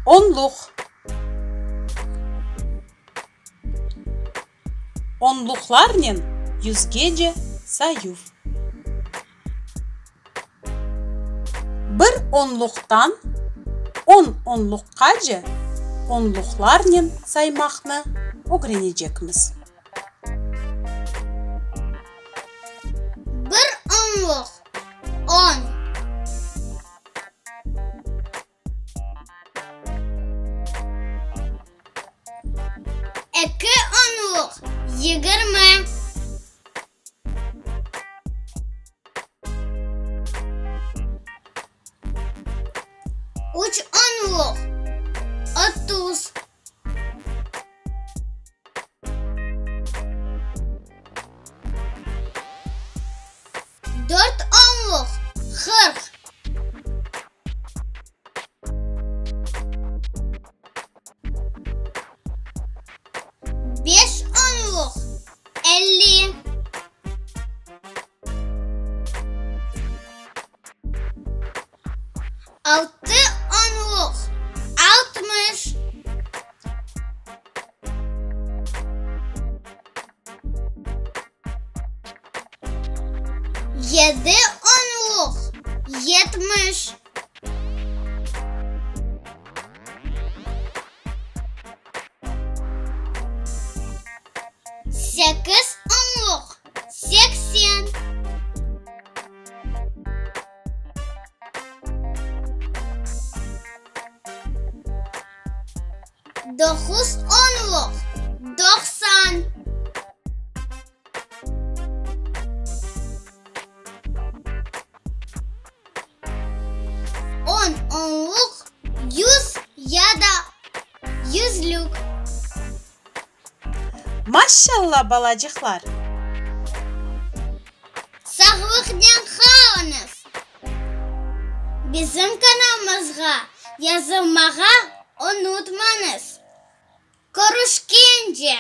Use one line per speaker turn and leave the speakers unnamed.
Onluq. Onluqlarnen yüzgece sayuv. Bir onluqtan on onluqqace onluqlarnen saymaqnı ögrenecekmiz.
Bir onluq, on. Eki onluq, 20. Üç onluq, 30. Dört onluq, 40. Beş onluq, 50. Altı onluq, 60. Yedi onluq, 70. Sekiz onluq, 80. Doquz onluq, 90. On onluq, 100 ya da yüzlük.
Maşalla, balacıqlar!
Sağlıqnen qalıñız! Bizim kanalımızğa yazılmağa unutmañız! Körüşkence!